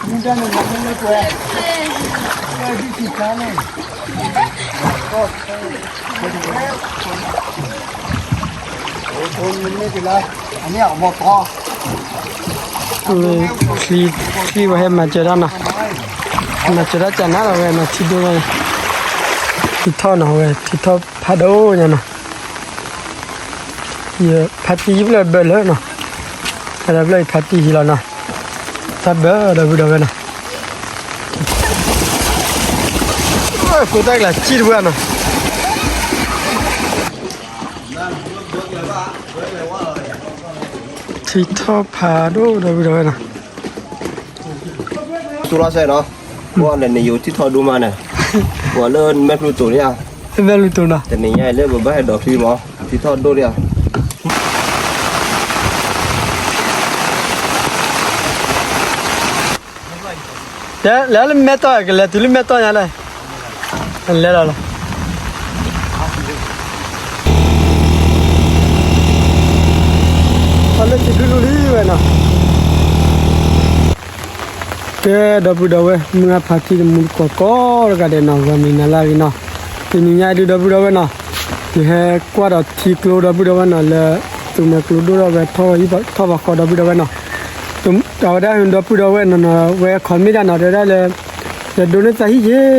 ချံ ချံဝဲဟဲမၤစၢၤတၢ်နီၤ, မၤစၢၤတၢ်ကနၣ်လီၤဝဲနီၤ, ထံဒိၣ်ဝဲ, ထံထီၣ်နီၤဝဲ ထံထီၣ်ဖးဒိၣ်ညါနီၤ, ယဖါတံၢ်ယဖျၢၣ်ဘၢလၢနီၤ, ဖဲဒီဖျၢၣ်အံၤဖါတံၢ်ဟံးလီၤနီၤ, တၢ်ဘၢဒီပုၢ်ဒီဝဲၢ်နီၤ, ဖိသၣ်ကျါစံၣ်တပှၢ်နီၤ. ထံထီၣ်ဖးဒိၣ်ဒီပုၢ်ဒီဝဲၢ်နီၤ. သူလီၤစဲနီၤ, ပှၤန့ၣ်နယိၤထံထီၣ်ဒိၣ်မးန့ၣ်, ပှၤလၢမဲာ်ဖျူးတိၤန့ၣ်ဧါ, မဲာ်ဖျူးတိၤနီၤ, တနံၤညါအံၤလၢပဘၣ်ဟဲဒိးချံမး, ထံထီၣ်ဒိၣ်န့ၣ်ဧါ. တဲလဲၤလၢမဲာ်တီၢ် ကလဲၤတုၤလၢမဲာ်တီၢ်ညါလဲၣ်, လဲၤလီၤလီၤ. အလၢထံဘျုးလူလံဝဲနီၤ. ကဲဒီပုၢ်ဒီဝဲၢ် မုၢ်အဖါတံၢ်တမူတကိးကိးတဂၤဒဲးနီၤ, ဂီၤနံၤနၤလၢအဂ့ၤနီၤ, တနံၤညါအံၤဒုးဒီပုၢ်ဒီဝဲၢ်နီၤ, ယဟဲကွၢ်ဒီးထံကျိဒီပုၢ်ဒီဝဲၢ်နီၤ, လၢသူမဲာ်ကျိဒိၣ်ထီၣ်ဝဲထီၣ်ထီၣ်ဘၣ်ဃီဒီပုၢ်ဒီဝဲၢ်နီၤ. အဝဲဒၣ်ဟူဒီပုၢ်ဒီဝဲၢ်နီၤ, ဝဲခီမ့ၢ်ဒၣ်နီၤ, တဲဝဲဒၣ်လၢ ယဒိးန့ၢ်သးဟံၣ်က့ၤ,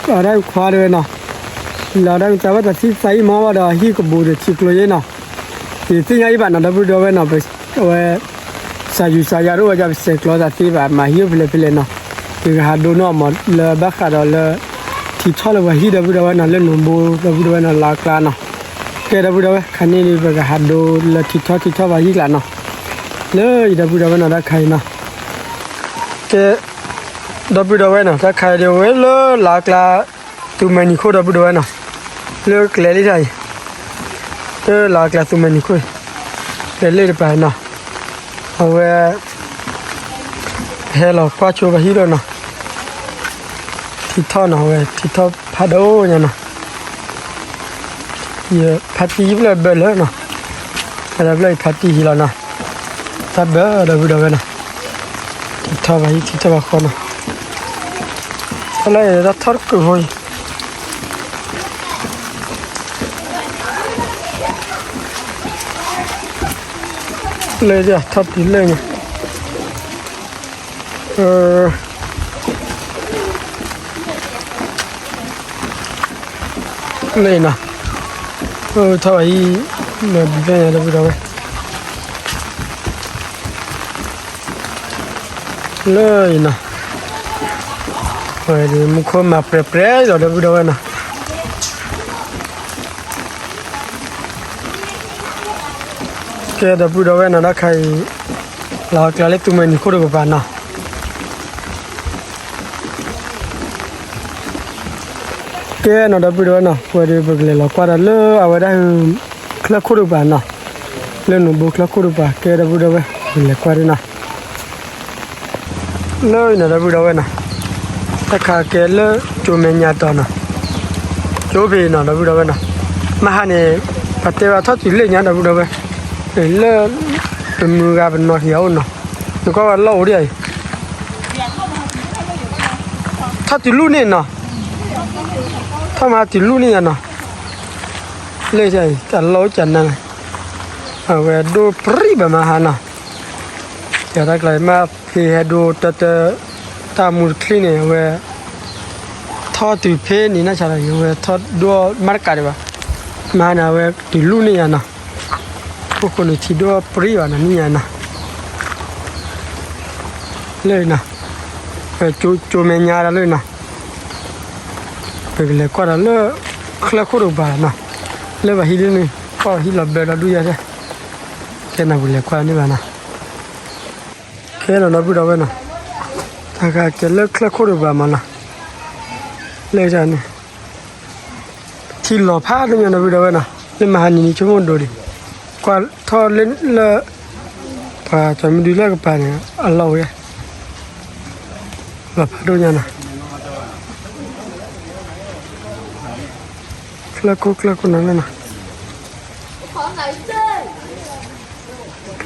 အဝဲဒၣ်ခွါတဲဝဲနီၤ, လၢအဝဲဒၣ်သးဘၣ်သးသံသးဟံၣ်မ့ၢ်ဘၣ်ဒီး ဟံၣ်ကဘူးဒီးထံကျိယ့နီၤ. ယသ့ၣ်ညါအံၤဘၣ်နီၤ ဒီပုၢ်ဒီဝဲၢ်နီၤ, အဝဲ စၤယူၤစၤယၤဒိၣ်ဝဲဒၣ် ပစဲးကျိသးသ့ဘၣ် မၤဟံၣ်အိၣ်ဖဲလဲၣ်ဖဲလဲၣ်နီၤ, ယကဟးဒိးန့ၢ်အီၤမး လၢဘၣ်ဃးဒီးလၢ ထံထီၣ်လၢပှၤဟံၣ်ဒီပုၢ်ဒီဝဲၢ်နီၤ, လၢနိၣ်ဘိဒီပုၢ်ဒီဝဲၢ်နီၤ လၢအကျါနီၤ. ကဲဒီပုၢ်ဒီဝဲၢ် ခါန့ၣ်ဒုး ပကဟးဒိးလၢထံထီၣ်ထံထီၣ်ပှၤဟံၣ်ကျါနီၤ, လၢယဒီပုၢ်ဒီဝဲၢ်နီၤ တၢ်ခါအံၤနီၤ. ကဲ ဒီပုၢ်ဒီဝဲၢ်နီၤ တၢ်ခါအံၤဒုး အဝဲလၢလၢအကျါ သူမဲာ်နံၤခိၣ်ဒီပုၢ်ဒီဝဲၢ်နီၤ, လၢကျဲလံတၢ်အံၤ, လၢလၢအကျါသူမဲာ်နံၤခိၣ်, ကျဲလံတပၤနီၤ, အဝဲ ဟဲလီၤကွၢ်ဆိပှၤဟံၣ်ဒီးနီၤ, ထံထီၣ်နီၤ အဝဲ ထံထီၣ်ဖးဒိၣ်ညါနီၤ, ယဖါတံၢ်ယဖျၢၣ်ဘၢလၢနီၤ, ဖဲဒီဖျၢၣ်အံၤဖါတံၢ်ဟံးလီၤနီၤ, တၢ်ဘၢဒီပုၢ်ဒီဝဲၢ်နီၤ, ထံထီၣ်ဘၣ်ဟံၣ်ထံထီၣ်ဘၣ်ဃီနီၤ, ဖဲလၢအံၤတၢ်ထီၣ်တကုးဖိအံၤ လၢထီၣ်တုၤလၢညါ, လၢအံၤနီၤ, ထီၣ်ဘၣ်အံၤ, မၤဘျဲၣ်ညါဒီပုၢ်ဒီဝဲၢ် လၢအံၤနီၤ, မူခိၣ်မၤပြဲၤပြဲၤလီၤဒီပုၢ်ဒီဝဲၢ်နီၤ, ကဲဒီပုၢ်ဒီဝဲၢ်နီၤ တၢ်ခါအံၤ, လီၤကျါလၢသူမဲာ်နံၤခိၣ်တကပၤနီၤ. ကဲနီၤဒီပုၢ်ဒီဝဲၢ်နီၤ, ဝဲဒုးပကလဲၤလီၤကွၢ်ဒီးလၢအဝဲဒၣ် ချၢၣ်ခိၣ်တကပၤနီၤ, လၢနိၣ်ဘိချၢၣ်ခိၣ်တကပၤ, ကဲဒီပုၢ်ဒီဝဲၢ် ပကလဲၤကွၢ်ဒၣ်နီၤ. လၢအံၤနီၤဒီပုၢ်ဒီဝဲၢ်နီၤ, တၢ်ခါကဲလၢကၠိမဲာ်ညါတီၤနီၤ, ကၠိဖဲအံၤနီၤဒီပုၢ်ဒီဝဲၢ်နီၤ, မဟါန့ၣ် ပှၤတဲဝဲထီၣ်တုၤလၢညါဒီပုၢ်ဒီဝဲၢ်, လၢ ပမုၢ်ဂၤပနီၢ်ဟံၣ်အအိၣ်နီၤ, နကွၢ်ဝဲလီၢ်အိၣ်ဒံးအံၤ ထီၣ်တုၤလူၢ်န့ၣ်နီၤ, ထီၣ်မးတုၤလူၢ်န့ၣ်ယါနီၤ, လၢတၢ်အံၤ တၢ်လီၢ်အိၣ်ကနၣ်, အဝဲဒိၣ်ပြံၣ်ဘၣ်မဟါနီၤ, ယတၢ်ကျါမ့ၢ်ဖဲဟဲဒိတၢတၢ, တၢ်မူတချံန့ၣ် အဝဲ ထီၣ်တုၤဖဲန့ၣ်နီၤ, အဝဲထီၣ်ဒိၣ်မးတကးဒံးဘၣ်, မဟါန့ၣ် အဝဲတုၤလူၢ်န့ၣ်ယါနီၤ, အဃိန့ၣ်ထံဒိၣ်ပြံၣ်ဘၣ်နီၤ န့ၣ်ယါနီၤ. လၢနီၤ, ကၠိမဲာ်ညါဒီးလၢနီၤ, ပကလဲၤကွၢ်ဒီးလၢ ချၢၣ်ခိၣ်တကပၤနီၤ, လၢပှၤဟံၣ်ဒ်န့ၣ် ကီၢ်ဟံၣ်လီၤဘၢဒီးဒူၣ်ယါဒၣ်, ကဲနီၤ ပကလဲၤကွၢ်န့ၢ်ဘၣ်နီၤ. ကဲနီၤဒီပုၢ်ဒီဝဲၢ်နီၤ, တၢ်ခါကဲလၢချၢၣ်ခိၣ်တကပၤမးနီၤ, လၢန့ၣ် ထံလီၤဖးဒိၣ်ညါဒီပုၢ်ဒီဝဲၢ်နီၤ, လၢမဟါနံၤနံၤဆိကမိၣ်ဒိၣ်ဒံး, ကွၢ်ထီၣ်လၢ ပှၤစီၤမုၢ်ဒုလၢကပၤန့ၣ် အလီၢ်ဝဲ လီၤဖးဒိၣ်ညါနီၤ, ချၢၣ်ခိၣ်ချၢၣ်ခိၣ်နီၤလၢနီၤ,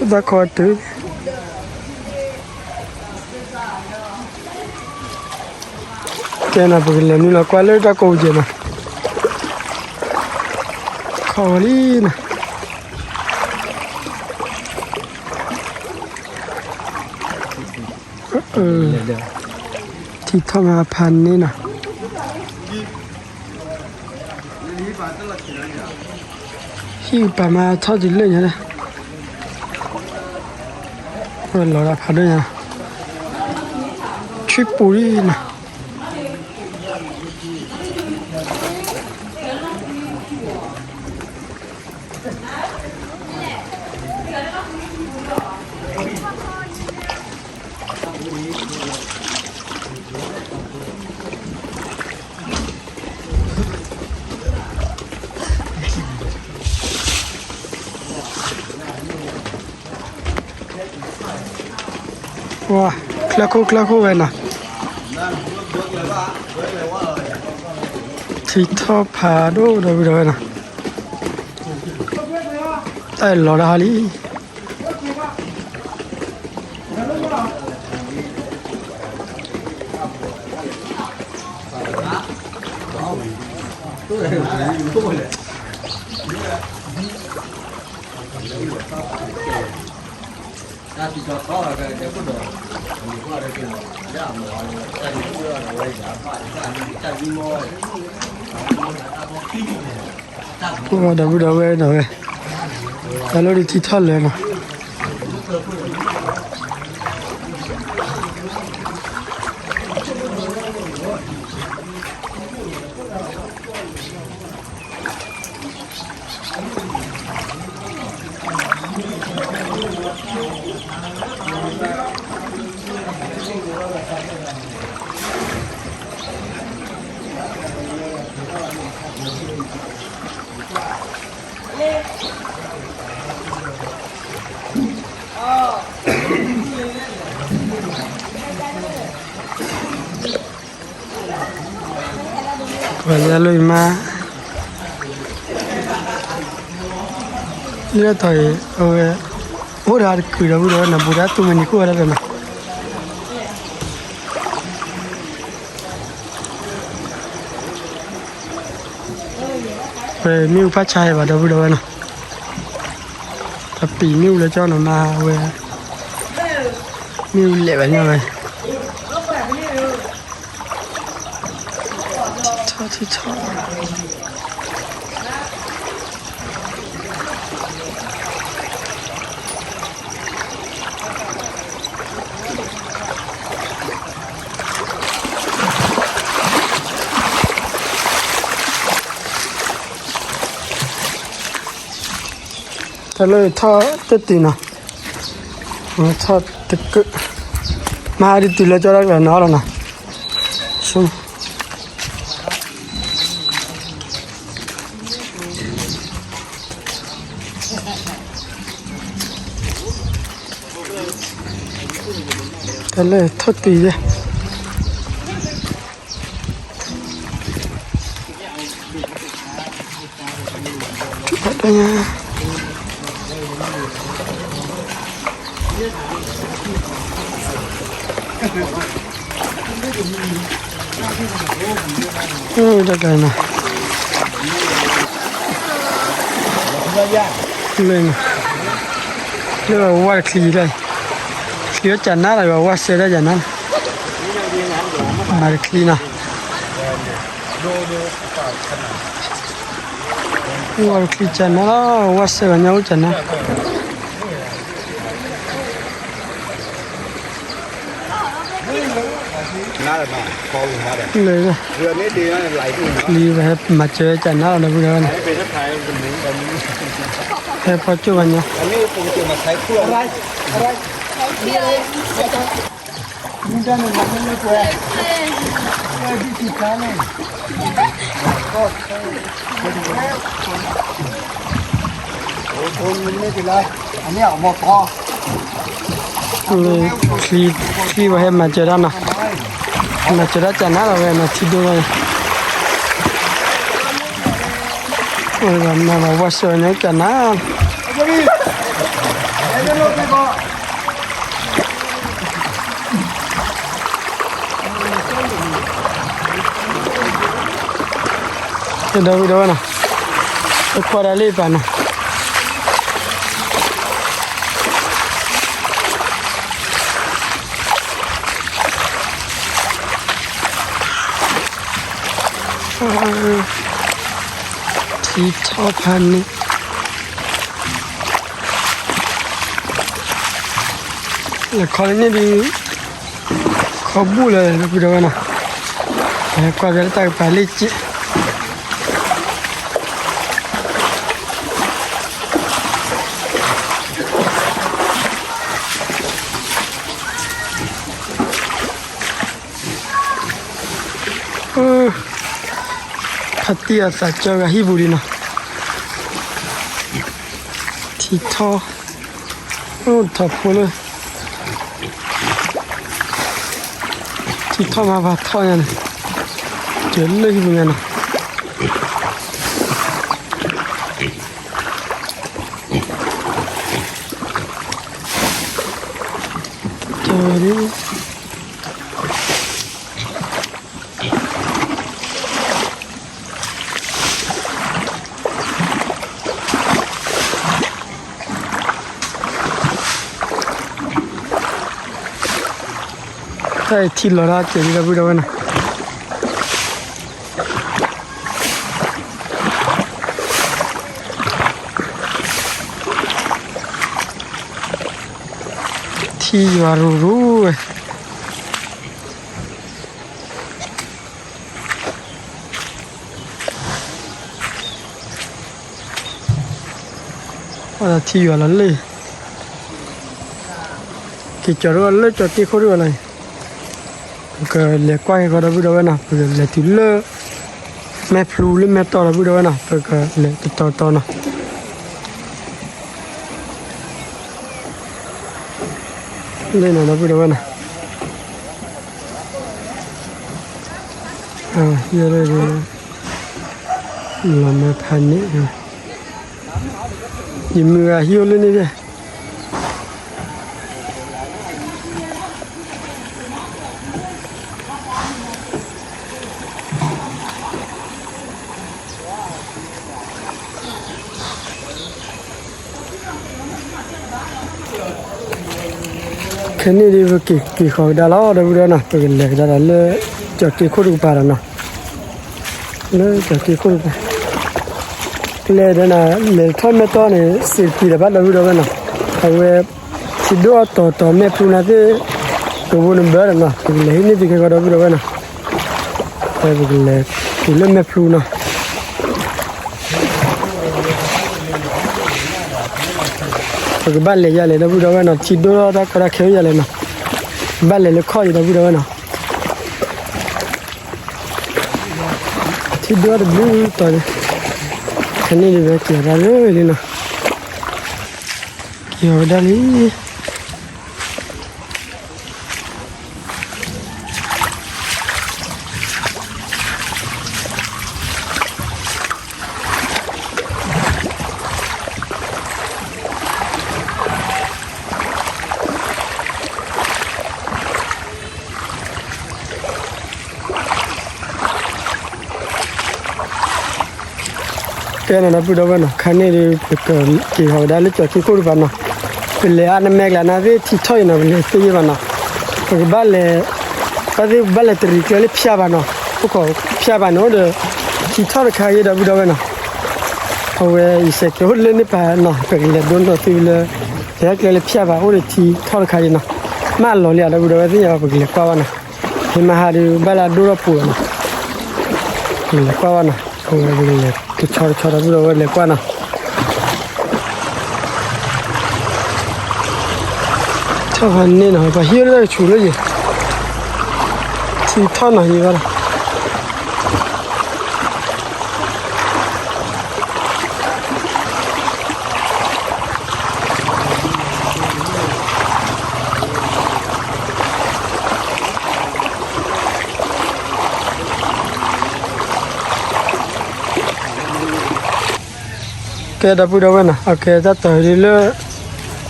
ဘၣ်ခီတုၤ တဲနၤ ပကလဲၤနုာ်လီၤကွၢ်လၢတၢ်ကိးပူၤကဲနီၤ, ခီဝဲလံနီၤ. ထံထီၣ်မးဖးန့ၣ်နီၤ, ဟံၣ်ပာ်မးထီၣ်တုၤလၢညါလၢ, လီၤဒၣ်ဖးဒိၣ်ညါ, ထွံၣ်ပူၤလံနီၤ. ဝါ, ချၢခိၣ်ချၢခိၣ်ဝဲနီၤ, ထံထီၣ်ဖးဒိၣ်ဒီပုၢ်ဒီဝဲၢ်နီၤ, တၢ်လီၤတၢ်ဟါလံ. ဒီပုၢ်ဒီဝဲၢ်ဒီဝဲၢ်, တၢ်လီၢ်ဒ်ထံထီၣ်လၢာ်နီၤ. ပှၤလၢအလိၣ်အံၤမး, လၢတၢ်အံၤ အဝဲ အိၣ်ဒီးတကုာ်ဒီပုၢ်ဒီဝဲၢ်နီၤ, ဘူးဒီးသူၣ်မံနံၤခိၣ်ဝဲဒၣ်ဒီးနီၤ. ပမ့ၣ်အူဖးဆါအံၤဘၣ်ဒီပုၢ်ဒီဝဲၢ်နီၤ, ပပံာ်မ့ၣ်အူလၢကၠီနီၤ မၤဝဲ, မ့ၣ်အူလဲၤဘၣ်ညီဝဲ, ထံထီၣ်ထံထီၣ် တၢ်လၢထီၣ်တတုၤနီၤ, ထီၣ်တကုာ်, မၤဒ်တုၤလၢကၠီတၢ်ကလၢၤနီၤလီၤနီၤ, ဆိ တၢ်လၢထီၣ်တံၤယဲၢ်, တၢ်ကၤနီၤ, လၢ လၢဝဲတချံဒၣ်, ချံဝဲကနါလီၤ ဝဲဝဲစဲဒၣ်ကနါ, မၤတချံနီၤ, ဝဲတချံကနါလီၤ ဝဲစဲဘၣ်ညါအိၣ်ကနါ လၢ ချံဝဲဟဲမၤစၢၤဝဲကနါလီၤ ဒီပုၢ်ဒီဝဲၢ်န့ၣ်, ဟဲဖီကၠိၣ်ဘၣ်ညါ, ချံ ချံဝဲဟဲမၤစၢၤဒၣ်နီၤ, မၤစၢၤဒၣ်ကနါလီၤဝဲနီၤ ထံဒိၣ်လီၤ, မၤဘၣ်ဝဲစၢၤဝဲန့ၣ်ကနါ လၢ ဒီပုၢ်ဒီဝဲၢ်နီၤ, ပကွၢ်ဒၣ်လၢပၢ်နီၤ, ထံထီၣ်ဖးန့ၣ်, လဲၤခီလၢန့ၣ်ဒုး ခီဘူၣ်လၢၤ ဒီပုၢ်ဒီဝဲၢ်နီၤ, ကွၢ်က့ၤလၢတၢ်ကပၤလ့ၣ်က့ၣ် ဖါတံၢ်အသးကၠီဂၤဟံၣ်ပူၤလံနီၤ, ထံထီၣ်, အိၣ်ထီၣ်ဖိလၢ ထံထီၣ်မၤပၤထီၣ်ညါန့ၣ်, တုၤလၢဟံၣ်ပူၤညါနီၤ, ကၠီဒုး တၢ်အံၤထံလီၤတၢ်ကဲးလံ ဒီပုၢ်ဒီဝဲၢ်နီၤ, ထံယွၤရူၤရူၤဝဲ ထံယွၤလီၤလၢ က့ၤကၠီၤတဂီၢ်လၢကၠီၤက့ၢ်ခိၣ်တဂီၢ်လီၤ, ပကလဲၤကွၢ်က့ၤဃီ ဒီပုၢ်ဒီဝဲၢ်နီၤ, ပကလဲၤတုၤလၢ မဲာ်ဖျူလၢမဲာ်တီၢ် ဒီပုၢ်ဒီဝဲၢ်နီၤ, ပကလဲၤတတီၤတီၤနီၤ, လၢနီၤ ဒီပုၢ်ဒီဝဲၢ်နီၤ, ဟံၣ်လၢ လီၤမၢဖးန့ၣ် ယမုၢ်ဂၤဟံၣ်အိၣ်လၢန့ၣ် ခဲန့ၣ်ဒုး ပက့ၤက့ၤဃီၤကဒါလီၤ ဒီပုၢ်ဒီဝဲၢ်နီၤ, ပကလဲၤကဒါဒီးလၢ ကၠီၤက့ခိၣ်တကပၤဒီးနီၤ, လၢကၠီၤက့ခိၣ်တကပၤ, ကျဲဒီးနၤ လဲၤထီၣ်မဲာ်တီၢ်န့ၣ် စံးတပံၤဒီးဘၣ် ဒီပုၢ်ဒီဝဲၢ်နီၤ, အဝဲ ထံဒိၣ်အတီၤတီၤ မဲာ်ဖျူနၤသ့ၣ် ကဘိနဘၢဒီးနီၤ, ပကလဲၤဟံးန့ၢ်သုခဲကီး ဒီပုၢ်ဒီဝဲၢ်နီၤ, ပကလဲၤတုၤလၢမဲာ်ဖျူနီၤ ပကဘၣ်လဲၤယၤလဲၣ် ဒီပုၢ်ဒီဝဲၢ်နီၤ, ထံဒိၣ်ထီၣ်တၢ်ကီတၢ်ခဲအိၣ်ယၤလဲၣ်နီၤ, ဘၣ်လဲၤလၢခီၣ်အံၤ ဒီပုၢ်ဒီဝဲၢ်နီၤ, ထံဒိၣ်တဘျုးတီၤန့ၣ်, ခဲန့ၣ်ဒုး ပက့ၤဒၣ်လၢလံနီၤ, က့ၤအီၤဝဲဒၣ်လံ ကဲနီၤ ဒီပုၢ်ဒီဝဲၢ်နီၤ, ခါန့ၣ်ဒုး ပကက့ၤဃီၤဝဲဒၣ်လၢကၠီၤက့ခိၣ်တကပၤနီၤ, ပလဲၤအါနမဲာ်ကျါနၤသ့ၣ် ထံထီၣ်အံၤနီၤ, ပလဲၤသ့ယဲၢ်ဘၣ်နီၤ, ပကဘၣ်လဲၤ ပသ့ၣ်ဘၣ်လဲၤတရံးကျဲလၢဖၠၣ်ဘၣ်နီၤ, အိၣ်ခိးဖၠၣ်ဘၣ်န့ၣ်အိၣ်ဒီး ထံထီၣ်တခါအံၤ ဒီပုၢ်ဒီဝဲၢ်နီၤ, အဝဲယစဲးကဲးအိၣ်လၢန့ၣ်ပၤနီၤ, ပကလဲၤဒိနီၢ်သုလၢ လဲၤကျဲလၢဖၠၣ်ဘၣ် အိၣ်ဒီးထံထီၣ်တခါအံၤနီၤ, မ့ၢ်အလီၢ်လံဧါ ဒီပုၢ်ဒီဝဲၢ်သ့ၣ်ညါဘၣ် ပကလဲၤကွၢ်ဘၣ်နီၤ, ဟ့ၣ်မဟါဒုး ဘၣ်လၢအဒိၣ်ထီၣ်ပူၤလီၤနီၤ, ပကလဲၤကွၢ်ဘၣ်နီၤ, အဝဲပကလဲၤတဆီတဆီ ဒီပုၢ်ဒီဝဲၢ် လဲၤကွၢ်နီၤ ထီၣ်ဖးန့ၣ်နီၤ ပှၤဟံးအိၣ်လၢတၢ်ကဆူးလၢယံၤ, ထံထီၣ်နီၤယံၤဘၣ်လီၤ. ကဲ ဒီပုၢ်ဒီဝဲၢ်နီၤ, အကဲတၢ်တီၤဒ်လၢ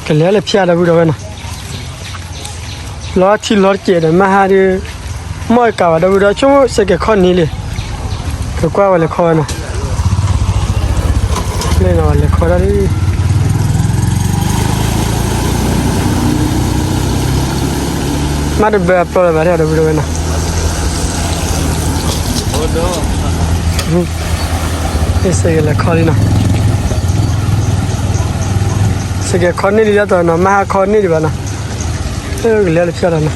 ကလဲၤလၢဖၠၣ် ဒီပုၢ်ဒီဝဲၢ်နီၤ, လီၤထံလီၤတစဲးဒီး မဟါဒုး မီၢ်ကးဘၣ် ဒီပုၢ်ဒီဝဲၢ် ဆိကမိၣ်စဲကဲးခီၣ်နံၤလံ, ကကွၢ်ဝဲလဲၤခီဝဲနီၤ လဲၤခီဒၣ်လံ, မ့ၢ်တဘၢအပျီလၢၤဘၣ် ဒီပုၢ်ဒီဝဲၢ်နီၤ, စ့ၢ်ကီးလဲၤခီလံနီၤ, စ့ၢ်ကီးခီန့ၢ်လံတၢ်တီၤနီၤ, မ့ၢ်ဟးခီန့ၢ်ဒံးဘၣ်နီၤ, ကလဲၤလၢဖျါဒီးနီၤ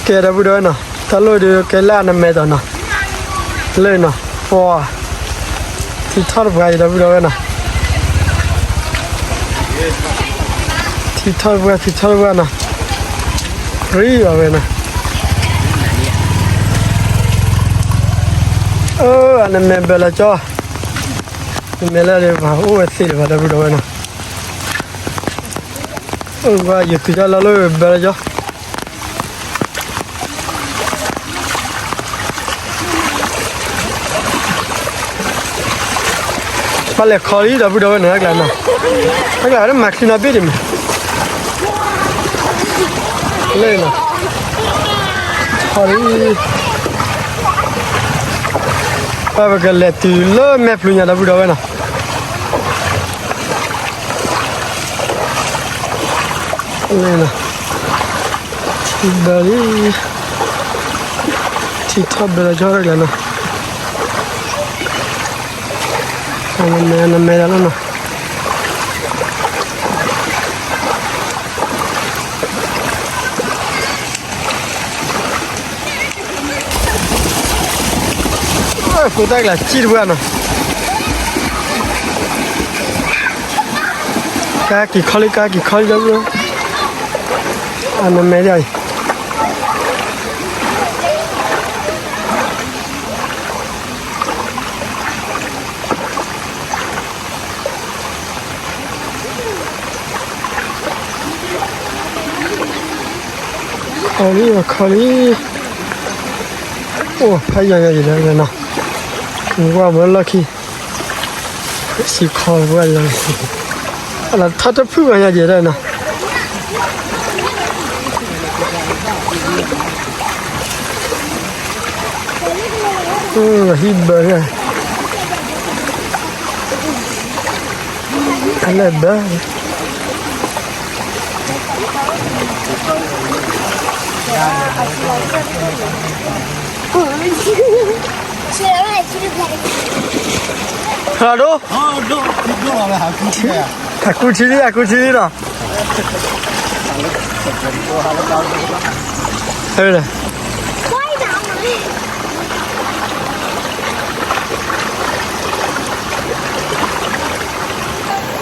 ကဲ ဒီပုၢ်ဒီဝဲၢ်နီၤ, တၢ်လီၢ်ဒုးကဲလၢအနမဲာ်တီၤနီၤ, လၢနီၤ, ပှၤ ထံထီၣ်တပှၤအံၤ ဒီပုၢ်ဒီဝဲၢ်နီၤ, ထံထီၣ်တပှၤ ထံထီၣ်တပှၤနီၤ, ရံၣ်အီၤဝဲနီၤ, အၢ အနမဲာ်ဘၢလီၤကၠီ, နမဲာ်လၢဒုးပှၤအိၣ်ဝဲသ့လၢၤဘၣ် ဒီပုၢ်ဒီဝဲၢ်နီၤ, အိၣ်ဝဲယသူၣ်တၢ်လီၢ်လၢဘၢလီၤကၠီ ပလဲၤခီလံ ဒီပုၢ်ဒီဝဲၢ်နီၤ, တၢ်ကျါနီၤ, တၢ်ကျါဝဲဒၣ်မၤချံနီၤဘ့ၣ်ဒံးမး, လၢနီၤ, ခီလံ, ပကလဲၤတုၤလၢမဲာ်ဖျိညါ ဒီပုၢ်ဒီဝဲၢ်နီၤ, လၢနီၤ, ထံဘၢလံ ထံထီၣ်ဘၢလီၤကၠီတၢ်ကျါနီၤ, နမဲာ် နမဲာ်တၢ်လီၤနီၤ, ဃိတၢ်ကျါစံၣ်တပှၢ်နီၤ, ကါက့ၤခီလံ ကါက့ၤခီလံ ဒီပုၢ်, အနမဲာ်ဒ်အံၤ ခီလံ ခီလံ, အိၣ်ဖးယံၤယံၤဒီးနီၤ, ဝါမၤလီၢ်ခံ, စံၣ်ခီဝဲလီၤ, အလီၤထီၣ်တဖုၣ်ဝဲယံၤယံၤဒီးနီၤ, ဟံၣ်ဘၢ, အလဲၤဘၢ ဟးဒိၣ်, အကူထံလံ အကူထံလံနီၤ,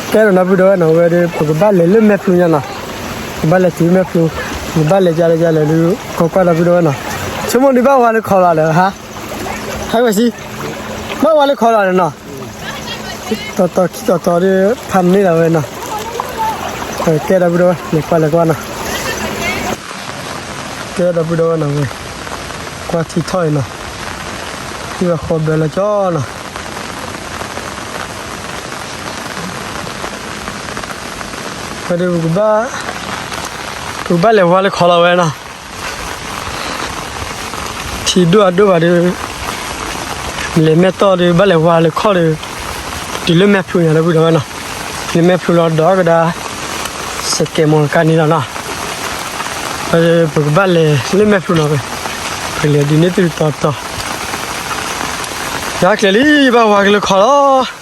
ကဲဒီး ဒီပုၢ်ဒီဝဲၢ်နီၤ, ဝဲဒီး ပကဘၣ်လဲၤလၢမဲာ်ဖျိညါနီၤ, ပကဘၣ်လဲၤတုၤမဲာ်ဖျိ, ပကဘၣ်လဲၤကလဲၤကလဲၤဒုး ကွၢ်ကွၢ်ဒီပုၢ်ဒီဝဲၢ်နီၤ, ဆိကမိၣ်ဒုးဘၣ်ဝါလၢခီလီၤလၢဟါ, ဟဲဝဲစံ, ဘၣ်ဝါလၢခီလီၤလၢနီၤ, တီၤတီၤခံတီၤတီၤဒီး ဖးန့ၢ်လီၤဝဲနီၤ, ကဲဒီပုၢ်ဒီဝဲၢ် လဲၤကွၢ်လဲၤကွၢ်နီၤ ကဲဒီပုၢ်ဒီဝဲၢ်နီၤ, ကွၢ်ထံထီၣ်အံၤနီၤ, ဟံၣ်ဝဲဃီဘၢလီၤကၠီနီၤ, ဝဲဒီး ပကဘၣ်လဲၤဝါလၢခီလီၤဝဲနီၤ, ထံဒိၣ်အဒိၣ်ဘၣ်ဒီး လဲၤမဲာ်တီၢ်ဒီး ဘၣ်လဲၤဝါလၢခီဒီး တုၤလၢမဲာ်ဖျိညါ ဒီပုၢ်ဒီဝဲၢ်နီၤ, လၢမဲာ်ဖျိလီၤဒီးကဒါ စကဲးမီၢ်ကါန့ၣ်လီၤနီၤ, ပကဘၣ်လဲၤလၢမဲာ်ဖျိနီၤ, ပလဲၤဒ်န့ၣ်တုၤတီၤတီၤ, ယကျဲၤလံ ဘၣ်ဝါက့ၤလၢခီလီၤ.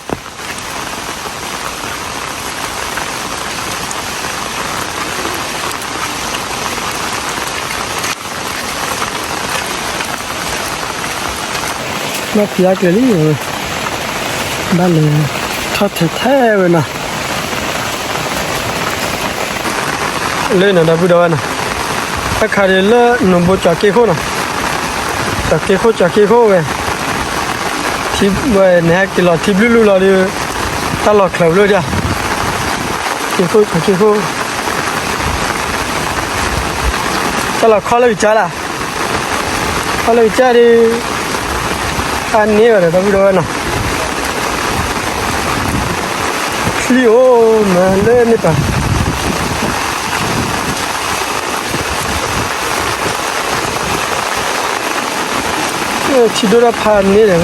ဘၣ်ဖျါကျဲလံ, ဘၣ်လဲၤထီၣ်ထဲထဲဝဲနီၤ, လၢနီၤ ဒီပုၢ်ဒီဝဲၢ်နီၤ, အခါဒီးလၢနီၢ်ဘိကၠီၤက့ခိၣ်နီၤ, ကၠီၤက့ခိၣ် ကၠီၤက့ခိၣ်ဝဲ, ထံဝဲန့ၣ်ဟဲက့ၤလီၤထံဘျုးလူလီၤဒီး, တၢ်လီၤချၢးဘျုးဒၣ်, က့ခိၣ် ကၠီၤက့ခိၣ်, တၢ်လီၤခီလၢကစၢ်လၢ် ခီလၢကစၢ်ဒီး, အန့ၢ်ဝဲဒီး ဒီပုၢ်ဒီဝဲၢ်နီၤ, ချံအိၣ်မးလၢန့ၣ်ပၤ, ထံဒိၣ်တၢ်ဖးန့ၣ်ဒီး,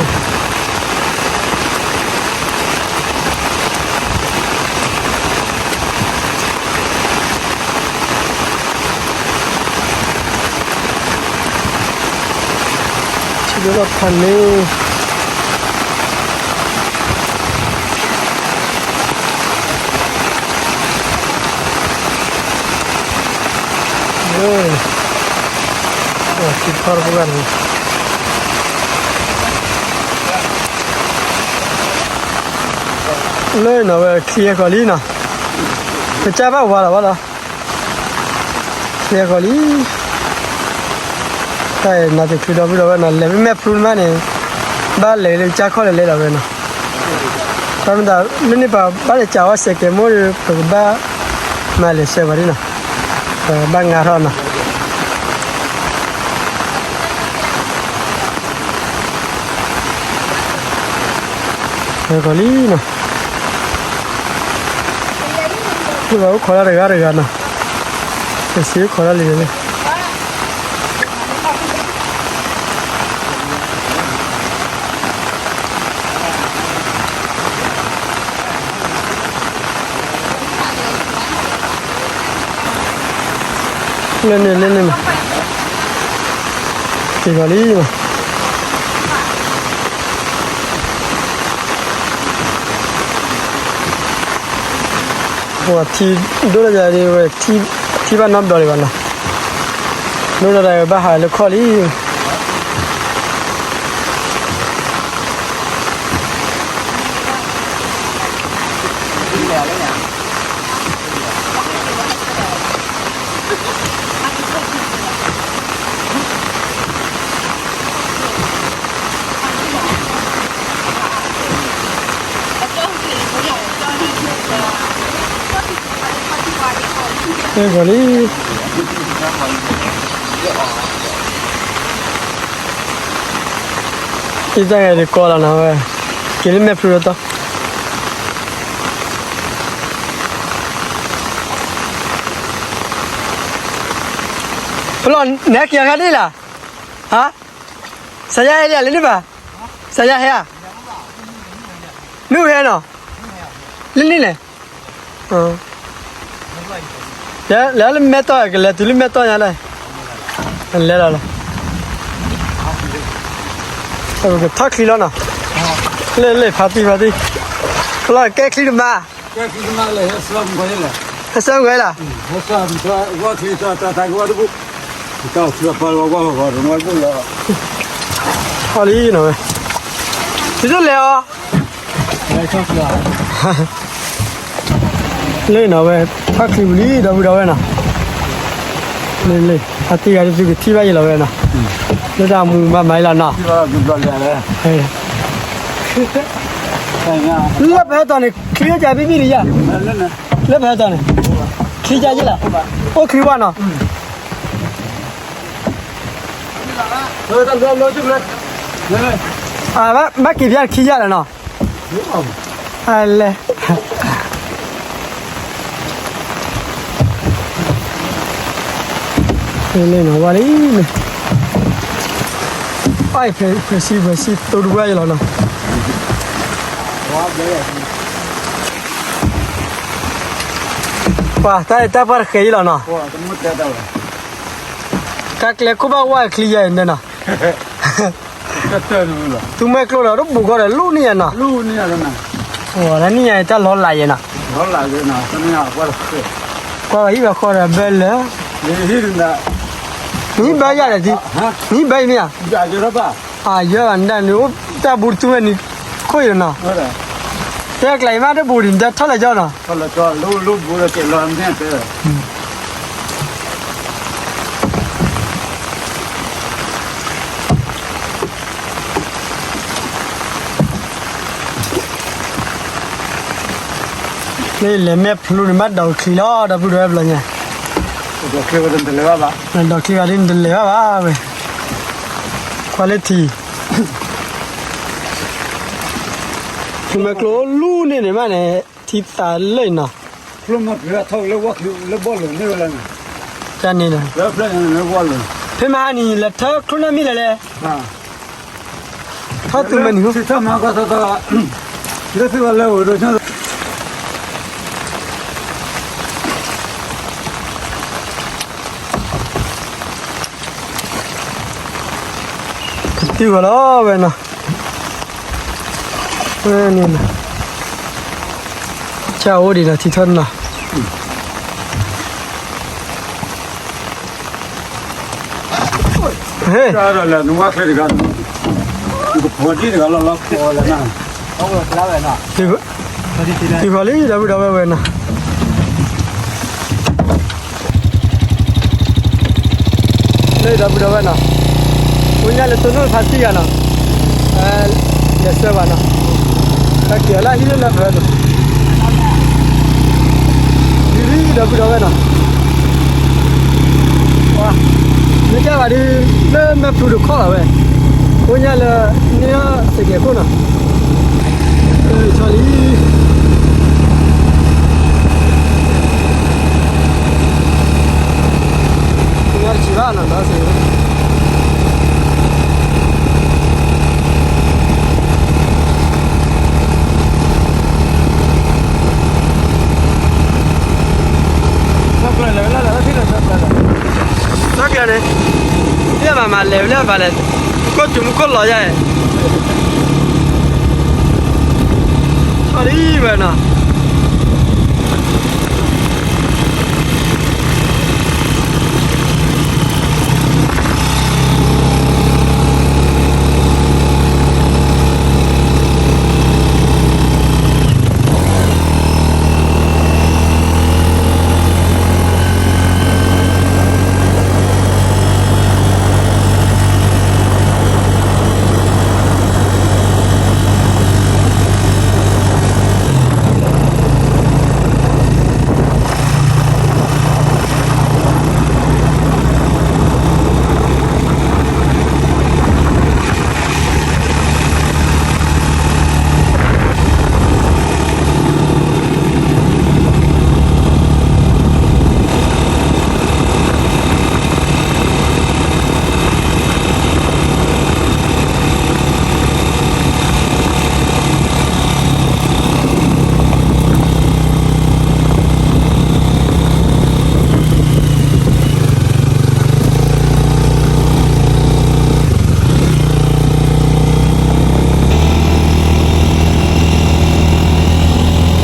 လၢထးန့ၣ် ထံဖီတပူၤဂၤန့ၣ် လၢနီၤဝဲချံအကီၢ်လံနီၤ, ပကၢ်ဘၣ်ဝါလီၤဘၣ်လီၤ, ချံအကီၢ်လံ, တၢ်အံၤနၤတချုးဒီပုၢ်ဒီဝဲၢ်နီၤ လဲၤမ့ၢ်မဲာ်ဖျူမးန့ၣ် ဘၣ်လဲၤလၢကၢ်ခီၣ်လဲၤလဲၤလီၤဝဲနီၤ, တၢ်မ့ၢ်တၢ်လၢန့ၣ်ပဘၣ်လဲၤကးဝဲစဲးကဲးမိၢ်ဒီး ပကဘၣ်မၤလဲၤဆှၢပှၤဒ်နီၤ, ပဘၣ်ငါထီၣ်နီၤ ကီၢ်လံနီၤ, အိၣ်ခိးဒၣ်တဂၤတဂၤနီၤ, ပစံးအိၣ်ခိးဒၣ်လံန့ၣ်, လၢန့ၣ်လၢန့ၣ်နီၤ, က့ၤကီၤလံနီၤ ပှၤထံဒိၣ်လၢယၤဒ်ဝဲ ထံဘၣ်နီတဘျီဒံးဘၣ်နီၤ, ဒိၣ်လၢတၢ်ဘၣ်ဟးလၢခီၣ်လံ က့ၤလံ, အံၤတၢ်ဂဲၤဒုးကီလီၤနီၤဝဲ, က့ၤလၢမဲာ်ဖျူလၢတီ ပလီၢ်နဲက့ၤအခါဒ်လၢ်, ဟါ, စးယါဟဲဒ်လၢန့ၣ်ဘၣ်, စးယါဟဲဧါ, မ့ၣ်အူဟဲနီၤ, လၢန့ၣ်လဲၣ်, လဲၤလၢမဲာ်တီၢ် ကလဲၤတုၤလၢမဲာ်တီၢ်ညါလၢ, လဲၤလီၤလီၤ, ပကထီၣ်ချံလီၤနီၤ, လၢလၢဖးတံၢ်ဖးတံၢ်, ပလီၢ်ကဲချံတမါ ဟဲဆၢမုၢ်ဂီၤလီၤ, ဟဲဆၢမုၢ်ဂီၤလီၤ, ထီၣ်လံနီၤဝဲ, သုတလဲၤအီၤ, လၢနီၤဝဲ, ထီၣ်ချံပူၤလံ ဒီပုၢ်ဒီဝဲၢ်နီၤ, လၢလၢ အတံၢ်ဂၤဒ်သုကထံၣ်ဘၣ်ယံၤလီၤဝဲနီၤ, လၢတၢ်မူမၤမၤအံၤလီၤနီၤ, လၢပဟဲတီၤန့ၣ် ချံကၢ်ဘံၣ်ဘံၣ်လံယါ, လၢပဟဲတီၤန့ၣ်, ချံကၢ်ယ့ၣ်လီၤ, အိၣ်ချံဝါနီၤ ဘၣ်က့ၤပျၢ်ခံယါလီၤနီၤ, အလဲၤ, လဲၤနီၤဝါလံန့ၣ်, ဖဲစံဖဲစံတိတဝဲယလီၤနီၤ, ပှၤတၢ်အဲၣ်တၢ်ပှၢ်တဃဲၤယလီၤနီၤ, တၢ်ကျဲခိၣ်ဘၣ်ဝါချံယါအံၤန့ၣ်နီၤ, သုမွဲကျိဒီးတဘူးကီဒီး လူၤန့ၢ်ယါနီၤ, အိၣ်န့ၢ်ယါအံၤတၢ်လီၤလးယဲနီၤ, ကွၢ်ဘၣ်ဟံၣ်ဘၣ်ဃီဒီးဘၢလၢာ်, နဟံၣ်ဘၢယၤဒီး, နဟံၣ်ဘၢအံၤမ့ၢ်ဧါ, အယၢဘၣ်နဒၣ်န့ၣ် အိၣ်တၢ်ဘူးတသုဝဲန့ၣ်, ခိၣ်အံၤနီၤ, တဲကျဲအံၤမ့ၢ်တဘူးဒံး နတဲထီၣ်လဲၤကၠီနီၤ လၢလဲၤမဲာ်ဖျိန့ၣ် ဘၣ်ဒိးချံလီၤ ဒီပုၢ်ဒီဝဲၢ်ဘျီညါ, ဒိးချံဂၤဒ်နတလဲၤဘၣ်ဘၣ်ဝဲ, ကွၢ်လၢထံ, ထံမဲာ်ကျိလူၤန့ၢ်န့ၣ်မးန့ၣ် ထံသးလၢအံၤနီၤ, တၢ်န့ၣ်ဒီး, ဖဲမဟါနံၤ လဲၤထၢချိၣ်နၢ်မံၤလဲၣ်လဲၣ်, ထီၣ်သူမဲာ်နံၤ, လၢ တုၤဃီၤလီၤဝဲနီၤ, ဝဲန့ၣ်နီၤ, ကၢ်အိၣ်ဒံးနီၤ ထံထီၣ်နီၤ, ဟဲ တုၤဃီၤလံ ဒီပုၢ်ဒီဝဲၢ်နီၤ. လၢဒီပုၢ်ဒီဝဲၢ်နီၤ, အိၣ်ညါလၢတိၢ်နီၣ်ဖါတံၢ်ဂၤနီၤ, လဲၤဆှၢဘၣ်နီၤ, တၢ်က့ၤအီၤလၢဟံၣ်လၢလၢပှဲၤနီၤ, ဒ်လံဒီပုၢ်ဒီဝဲၢ်နီၤ, မ့ၢ်ကဲဘၣ်ဒုး လၢမဲာ်ဖျူတခီၣ်လီၤဝဲ, အိၣ်ညါလၢ န့ၢ်အီၣ်စဲးကဲးခိၣ်နီၤ, ဆီလံ တဘၣ်နီၤ ဒီးစ့ သၢကျၢၤန့ၣ် ယဲၢ်မၤမၤလဲၤဝဲလၢဘၣ်လဲၣ်, ကိၣ်တုၤမူခိၣ်လီၤယါ, ဆီလံဝဲနီၤ.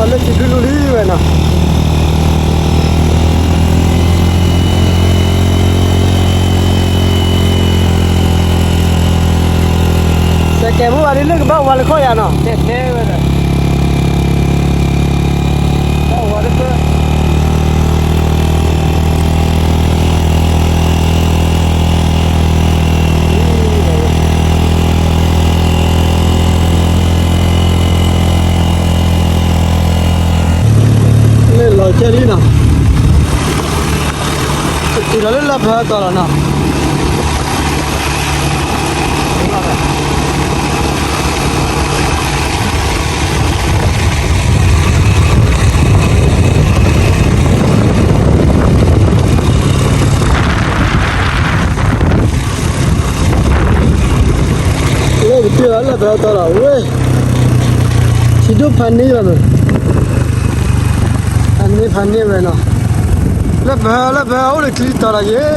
အလၢထံဒုလူလံဝဲနီၤ. စဲးကဲးမူဘၣ်ဒ်လၢကဘၣ်ဝါလၢခီၣ်ယၤနီၤ, တဲတဲဝဲဒၣ်, ဘၣ်ဝါလၢခီၣ် လၢလီၤကဲလံနီၤ, တုၤလီၤလၢလၢပှဲၤတီၤလီၤနီၤ. လၢပတုၤလီၤလၢပှဲၤတီၤလီၤဝဲ, ထံဒိၣ်ဖးန့ၢ်လီၤနီၤ, ဖးန့ၢ်ဖးန့ၢ်ဝဲနီၤ, လၢပှဲၤလၢပှဲၤအိၣ်ဒီးချံတီၤလီၤယဲ,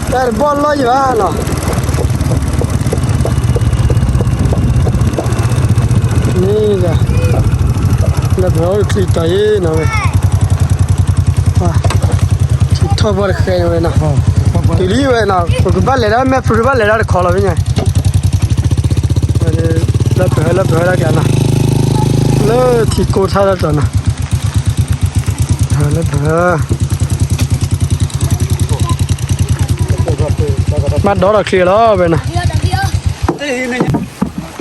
တၢ်တဘီၣ်လီၢ်ယံၤဘၣ်နီၤ. န့ၣ်, လၢပှဲၤအိၣ်ဒီးချံတီၤယဲနီၤဝဲ, ထံထီၣ်ဘီၣ်တဃဲန့ၣ်ဝဲနီၤ, တုၤလံဝဲနီၤ, ပကဘၣ်လဲၤဒၣ်မဲာ်ဖျိ တဘၣ်လဲၤဒၣ်တခီလီၤဖဲညါ, လၢပှဲၤလၢပှဲၤဒၣ်ကျါနီၤ, လၢထံကိးထါတၢ်တီၤနီၤ, လၢပှဲၤ ဘၣ်ဒီးထီၣ်ချံလီၤဝဲနီၤ,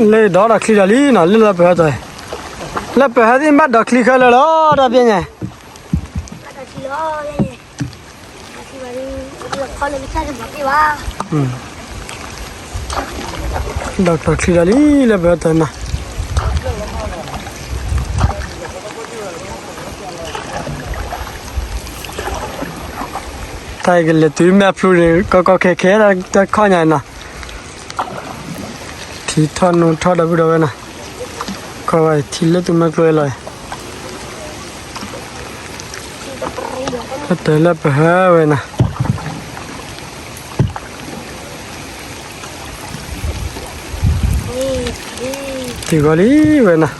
လၢဒီးထီၣ်ချံဒီးလံနီၤ, လၢလၢပှဲၤတီၤ, လၢပှဲၤသ့ၣ်ဘၣ်ဒီးချံခဲလၢာ်လီၤ တၢ်ပျဲညါ ဒီးထီၣ်ချံဒီးလံ လၢပှဲၤတီၤနီၤ, တၢ်အံၤကလဲၤတုၤမဲာ်ဖျိန့ၣ် ကီကီခဲခဲ တၢ်ခီၣ်ညါနီၤ, ထံထီၣ်နိထီၣ်ဒီပုၢ်ဒီဝဲနီၤ, ခီဝဲထံလၢသူမွဲကျိလီၤ, တၢ်လၢပှဲၤဝဲနီၤ. ဂီၤလံဝဲနီၤ.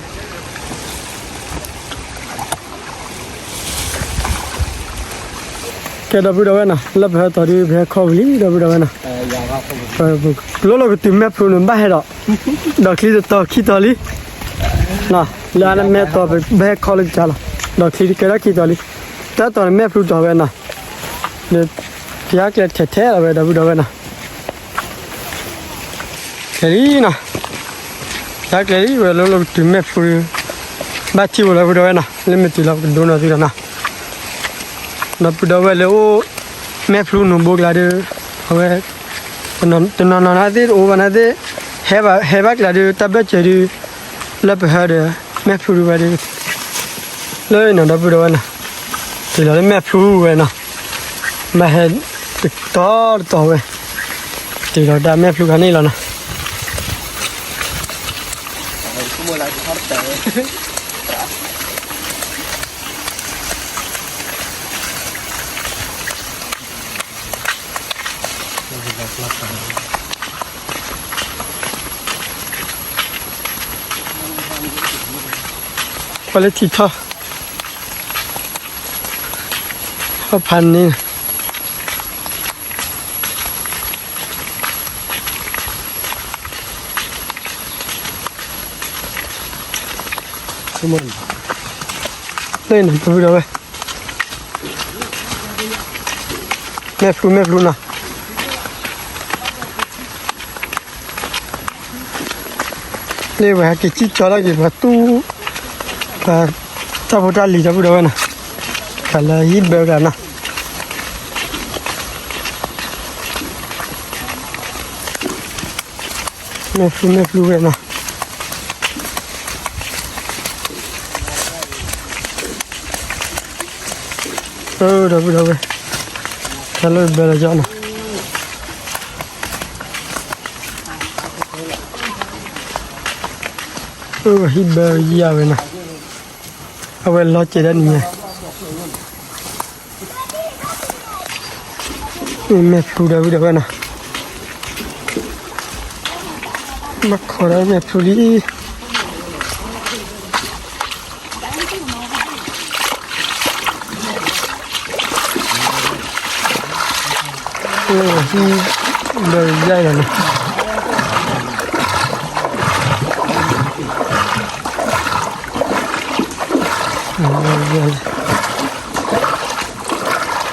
ကဲ ဒီပုၢ်ဒီဝဲၢ်နီၤ, လၢပဟဲတီၤဒုး ပဟဲခီဝံၤလံ ဒီပုၢ်ဒီဝဲၢ်နီၤ. ပလိၣ်လီၤကတုၤမဲာ်ဖျိန့ၣ် ဘၣ်ဟဲဒီး ဒီးချံတတီၤခံတီၤလံ. လၢအမဲာ်တီၤ ပဘၣ်ဟဲခီလၢကစၢ်လီၤ. ဒီးချံတကဲထီၣ်ခံတီၤလံ. တၢ်တီၤန့ၣ် မဲာ်ဖျိတီၤဝဲနီၤ. ဒီး ပျၢ်ကျဲထဲထဲလီၤဝဲ ဒီပုၢ်ဒီဝဲၢ်နီၤ. ကဲလံနီၤ, ပျၢ်ကျဲလံဝဲ လၢလီၤကတုၤမဲာ်ဖျိဒီး ဘၣ်ထံၣ်ဝဲလီၤ ပုၢ်ဒီဝဲၢ်နီၤ. လၢမ့ၢ်တုၤလီၤ ပကဒိနီၤသုဒီးနီၤ. ဒီပုၢ်ဒီဝဲၢ်လၢအိၣ် မဲာ်ဖျိနူၤဘိကျါဒီး အဝဲ တနီၤနီၤနာ်သ့ၣ် တအိၣ်ဘၣ်နာ်သ့ၣ် ဟဲဘၣ် ဟဲဘၣ်ကျါဒီး တၢ်ဘၢၣ်စၢၤဒီး လၢပဟဲဒီး မဲာ်ဖျိဒုးဝဲဒီး လၢနီၤ ဒီပုၢ်ဒီဝဲၢ်နီၤ. တုၤလီၤလၢမဲာ်ဖျိဝဲနီၤ, ဘၣ်ဟဲတတီၤတတီၤဝဲ, တုၤလီၤတၢ်မဲာ်ဖျိခါန့ၣ်လီၤနီၤ. ပှၤလၢထံထီၣ် ဟီၣ်ဖးန့ၣ် လၢနၤ ပုၢ်ဒီဝဲၢ် မဲာ်ဖျိ မဲာ်ဖျိနီၤ. လၢပှၤဟဲက့ၤစံၣ်ကၠီလီၤက့ၤ ပှၤတူၢ် ပှၤတၢ်ဖိတၢ်လံၤ ဒီပုၢ်ဒီဝဲၢ်နီၤ. တၢ်လၢဟံၣ်ဘၢကျါနီၤ. မဲာ်ဖျိ မဲာ်ဖျိဝဲနီၤ. အၢ ဒီပုၢ်ဒီဝဲၢ် တၢ်လၢဘၢလီၤကၠီနီၤ. အၢ ဟံၣ်ဘၢယၤဝဲနီၤ. အဝဲလီၤစဲးဒၣ်နံၤညါ မဲာ်ဖျိ ဒီပုၢ်ဒီဝဲ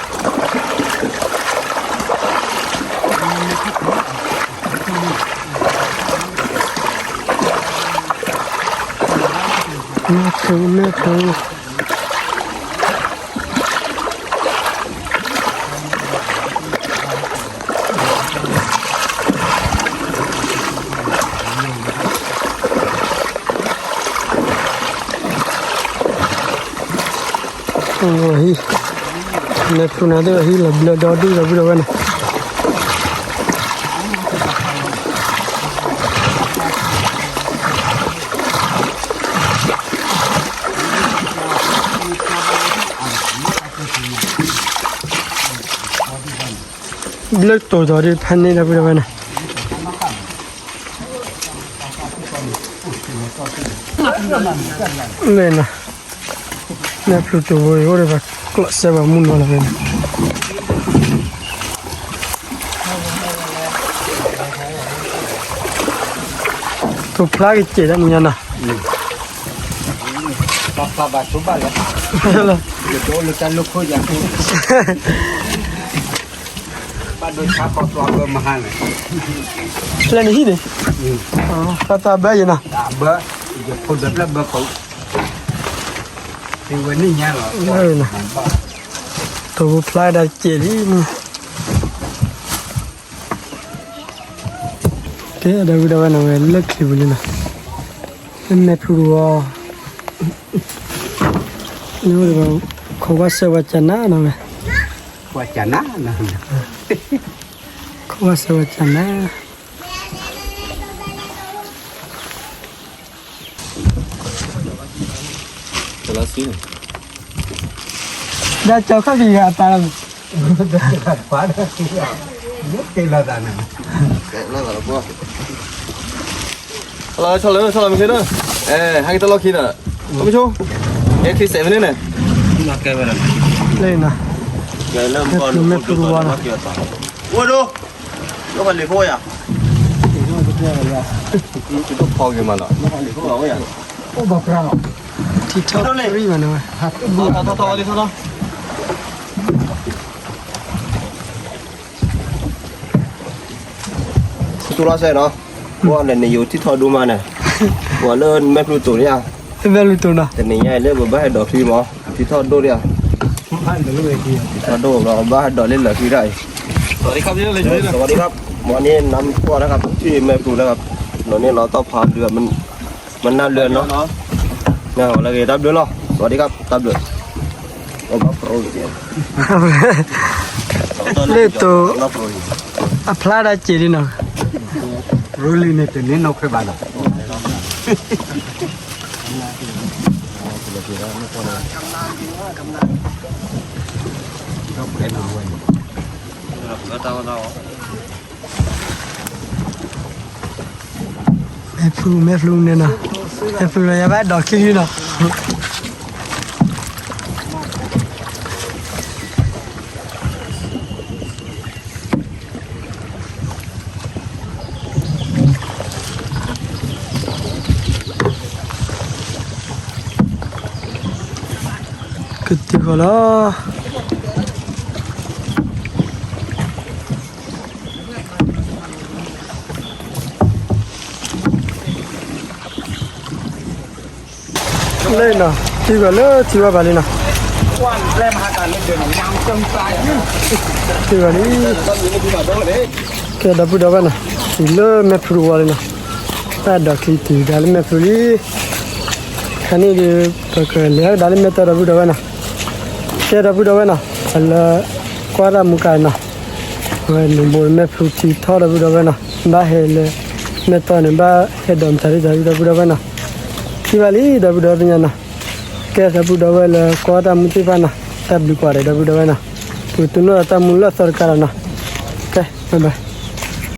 ၢ်နီၤ. ဘၣ်ခိးဒီးမဲာ်ဖျိလံ. ဟံၣ်ဘၢယၤလီၤနီၤ. မဲာ်ဖျိ မဲာ်ဖျိ ဟံၣ် လဲၤဖျိနၤသ့ၣ် ဟံၣ်လီၤဘျၢဒီဒူၣ် ဒီပုၢ်ဒီဝဲၢ်နီၤ. ဘျၢတိၤဒီးဒ်ဖးန့ၣ် ဒီပုၢ်ဒီဝဲၢ်နီၤ. လၢနီၤ, မဲာ်ဖျိတဝီအံၤအိၣ်ဒီးပှၤကျီးစဲပှၤမုၢ်နီၤလီၤဖဲန့ၣ်, ကဖျါကစဲးဒၣ်နံၤညါနီၤ. လၢနဟံၣ်န့ၣ်, တၢ်တၢ်ဘၢယဲနီၤ, တိၤဖျါဒၣ်ကဲးလံ, ကဲ ဒီပုၢ်ဒီဝဲၢ်နီၤ ဝဲလၢချံပူၤလံနီၤ, လၢမဲာ်ဖျိတဝီ, လၢ ခိးကွၢ်စဲးပှၤကနၣ်နီၤဝဲ, ခိးကွၢ်စဲးပှၤကနၣ်. ဒ်ကၠီခီၣ်ကယၤအတၢ်လီၤ, တလီၤသးန့ၣ်, ကဲလီၤသးလီၤပှီၢ်, ဆီလီၤ ဆီလီၤ ဆီလီၤ မ့ၢ်ချ့ဒီး, အဲ ဟဲက့ၤတလီၢ်ခံဒီး, မ့ၢ်ဆိ, အဲ ခံစဲးဖဲန့ၣ်န့ၣ်, လၢနၤ, မဲာ်ဖျူး မဲာ်ဖျူးတဝါနီၤ, အိၣ်ဒိၣ်, လီၤဖးလံၤဖိယၤ, ဖီက့ၤမးနီၤ, အိၣ်ဘၣ်ပြၢ်လီၤ, ထံထီၣ်ရံၣ်မးနီၤ, ထီၣ်ထီၣ်ထီၣ်ထီၣ် တူၢ်လီၤစဲနီၤ, ပှၤန့ၣ် နယိၤထံထီၣ်ဒိၣ်မးန့ၣ်, ပှၤလၢမဲာ်ဖျူးတိၤန့ၣ်ဧါ, မဲာ်ဖျူးတိၤနီၤ, တနံၤညါအံၤလၢပဘၣ်ဟဲဒိးချံမး, ထံထီၣ်ဒိၣ်ဒၣ်ဧါ, ထံထီၣ်ဒိၣ်ဘျီ ပဘၣ်ဟဲဒိးလၢလၢာ်ချံဒၣ်အံၤ, စဝၤဒံခါ, မ့ၢ်န့ၣ် နမ်ကွၢ်တခါ ထံမဲာ်ဖျူးတခါ, နီၢ်န့ၣ်လီၤတီၢ်ဖးဘျုး, မနၢ်ဘျုးနီၤ, နလၢဂ့ၤ တၢ်ဘျုးလီၤ, စဝၤဒံခါ, တၢ်ဘျုး လၢတိၤ အဖျါဒၣ်စ့ၢ်ဒ်နီၤ, ရူလံၤန့ၣ် တန့ၢ်နီၢ်ခွဲးဘၣ်နီၤ, မဲာ်ဖျူး မဲာ်ဖျူးန့ၣ်နီၤ, မဲာ်ဖျူးလီၤ ယဘၣ်ဒိးချံလံနီၤ. ကတုၤဃီၤလီၤ. လၢနီၤ ထံဂီၤလၢထံဝဲဘၣ်လံနီၤ, ထံဂီၤလံ, ကဲ ဒီပုၢ်ဒီဝဲၢ်နီၤ, တုၤလၢမဲာ်ဖျူးတဝါလံနီၤ, တၢ်ဒိးချံတုၤဒၣ်လၢမဲာ်ဖျူးလံ. ခါန့ၣ်ဒီး ပကလဲၤဒၣ်လၢမဲာ်တီၢ် ဒီပုၢ်ဒီဝဲၢ်နီၤ. ကဲ ဒီပုၢ်ဒီဝဲၢ်နီၤ, ပလၢကွၢ်တၢ်မူကါနီၤ, အဝဲန့ၣ်ဘိမဲာ်ဖျူးထံထီၣ် ဒီပုၢ်ဒီဝဲၢ်နီၤ, ဘၣ်ဟဲလၢမဲာ်တီၢ်န့ၣ် ဘၣ်ဟဲဒိးမတၤဒ် ဒီပုၢ်ဒီဝဲၢ်နီၤ. ထံၣ်ဘၣ်လံ ဒီပုၢ်ဒီဝဲၢ်သ့ၣ်ညါနီၤ. ကဲ ဒီပုၢ်ဒီဝဲၢ်လၢကွၢ်တၢ်မူသ့ၣ်တဖၣ်နီၤ, တၢ်ဘျုးကွၢ်ဒီး ဒီပုၢ်ဒီဝဲၢ်နီၤ, ပကတိၢ်နီၣ်ဒီးတၢ်မူလၢအသီတကးလီၤနီၤ. ကဲ bye bye.